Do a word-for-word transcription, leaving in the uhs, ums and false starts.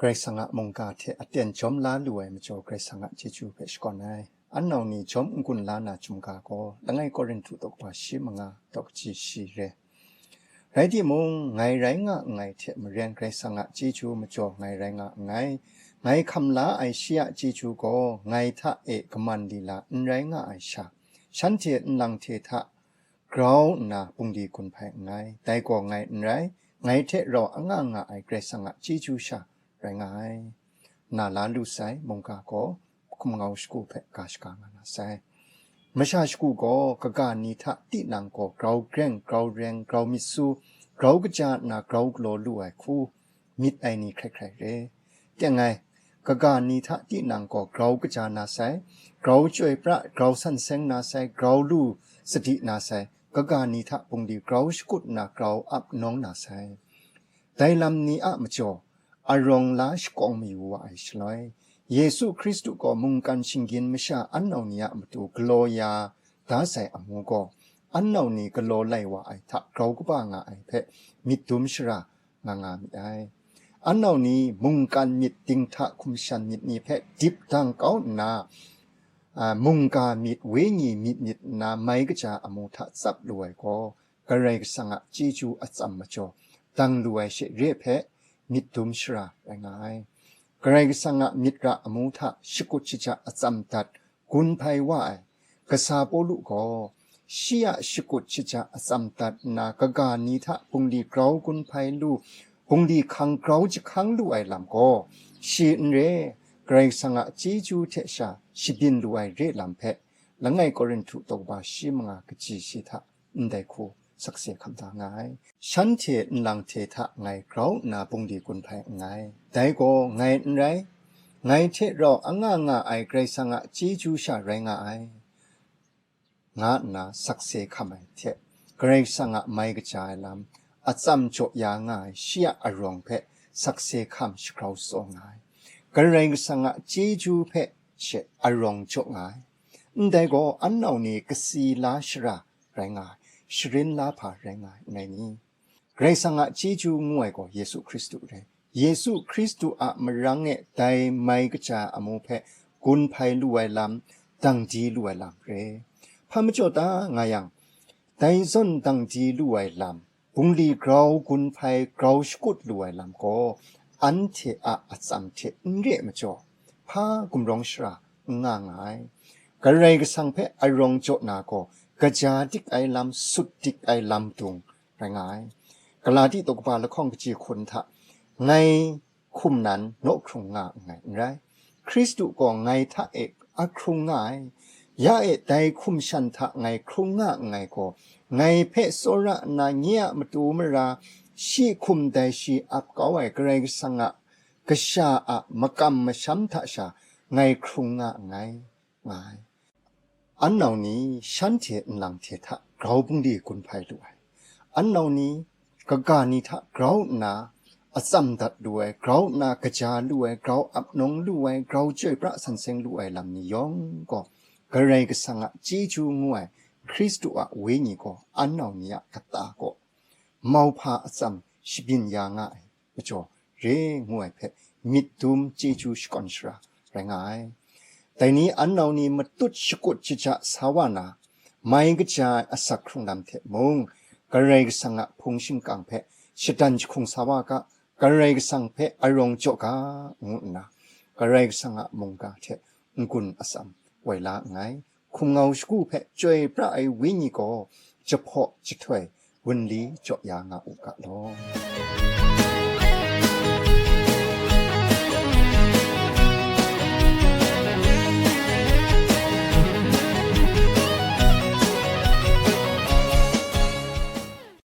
Karai Kasang a mungga hte aten jawm la lu ai majaw Karai Kasang a chyeju hpe shakawn ai. An nau ni jawm n-gun la na chyum ga gaw, langai Korinhtu tawkpa shi manga tawk kaji shi re. Rai timung, ngai rai nga nngai hte maren Karai Kasang a chyeju majaw ngai rai nga nngai. Ngai hkam la ai shi a chyeju gaw ngai hta e kaman lila n rai nga ai sha, shanhte nlang hte hta grau nna bungli gun hpai nngai. Dai gaw ngai n rai, ngai hte rau anga nga ai Karai Kasang a chyeju sha rai nga ai. Na la lu sai mungga gaw hkum ngau shagu hpe ga shaga nga na sai. Masha shagu gaw kaga ni hta tinang gaw grau greng, grau reng, grau myit su, grau kaja nna grau galaw lu ai hku myit ai ni hkrai hkrai re. Teng ai, kaga ni hta tinang gaw grau kaja na sai, grau chyoi pra, grau san seng na sai, grau lu sadi na sai, kaga ni hta bungli grau shakut nna grau ap nawng na sai. Dai lam ni a majaw, arawng la shakawng mayu wa ai shaloi, Yesu Hkristu gaw mungkan shinggyim masha an nau ni a matu galaw ya da sai amu gaw, an nau ni galaw lai wa ai hta grau kaba nga ai hpe myit dum shara nga nga mi ai. An nau ni mungkan myit dinghta hkum shan myit ni hpe dip dang kau nna, a, mungga myit, wenyi myit myit nna mai kaja amu hta tsap lu ai gaw, Karai Kasang a chyeju atsam majaw dang lu ai she re hpe myit dum shara rai nga ai. Karai Kasang a myit ra amu hta shakut shaja atsam dat gun hpai wa ai kasa Pawlu gaw, shi a shakut shaja atsam dat nna kaga ni hta bungli grau gun hpai lu, bungli hkang grau jahkang lu ai lam gaw, shi n re, Karai Kasang a chyeju hte sha shabyin lu ai re lam hpe, langai Korinhtu tawkpa shi manga kaji shi hta ndai hku sakse hkam da nga ai. Shanhte nlang hte hta ngai grau nna bungli gun hpai nngai. Dai gaw ngai n rai, ngai hte rau anga nga ai Karai Kasang a chyeju sha rai nga ai, nga nna sakse hkam ai hte, Karai Kasang a mai kaja ai lam, atsam jaw ya nga ai shi a arawng hpe sakse hkam shagrau tsaw nga ai. Karai Kasang a chyeju hpe she arawng jaw nga ai. Ndai gaw an nau ni kasi la shara rai nga ai, sharin la hpa rai nga ai, n rai ni? Karai Kasang a chyeju ngu ai gaw Yesu Hkristu re. Yesu Hkristu a marang e dai mai kaja amu hpe gun hpai lu ai lam, dang di lu ai lam re. Hpa majaw ta nga yang, dai zawn dang di lu ai lam, bungli grau gun hpai grau shakut lu ai lam gaw, anhte a atsam hte n re ai majaw, hpa gumrawng shara n nga nga ai. Karai Kasang hpe arawng jaw na gaw, kaja dik ai lam, sut dik ai lam dung rai nga ai. Galati tawkpa lahkawng kaji hkun hta, ngai hkum nan naw hkrung nga nngai n rai. Hkristu gaw ngai hta e a hkrung nga ai. Ya e dai hkum shan hta ngai hkrung nga nngai gaw, ngai hpe tsawra nna nye a matu mara shi hkum dai shi ap kau ai Karai Kasang a kasha a makam masham hta sha ngai hkrung nga nngai, nga ai. An nau ni shanhte nlang hte hta grau bungli gun hpai lu ai. An nau ni kaga ni hta grau nna atsam dat lu ai, grau nna kaja lu ai, grau ap nawng lu ai, grau chyoi pra san seng lu ai lam ni yawng gaw, Karai Kasang a chyeju ngu ai Hkristu a Wenyi gaw an nau ni a kata kaw mauhpa atsam shabyin ya nga ai majaw re ngu ai hpe myit dum chyeju shakawn shara rai nga ai. Dai ni an nau ni matut shakut shaja sa wa na, mai kaja ai asak hkrung lam hte mung, Karai Kasang a hpung shingkang hpe shadan jahkung sa wa ga, Karai Kasang hpe arawng jaw ga, ngu nna, Karai Kasang a mungga hte n-gun atsam woi la nngai. Hkum ngau shagu hpe chyoi pra ai Wenyi gaw jahpaw jahtoi wunli jaw ya nga u ga law.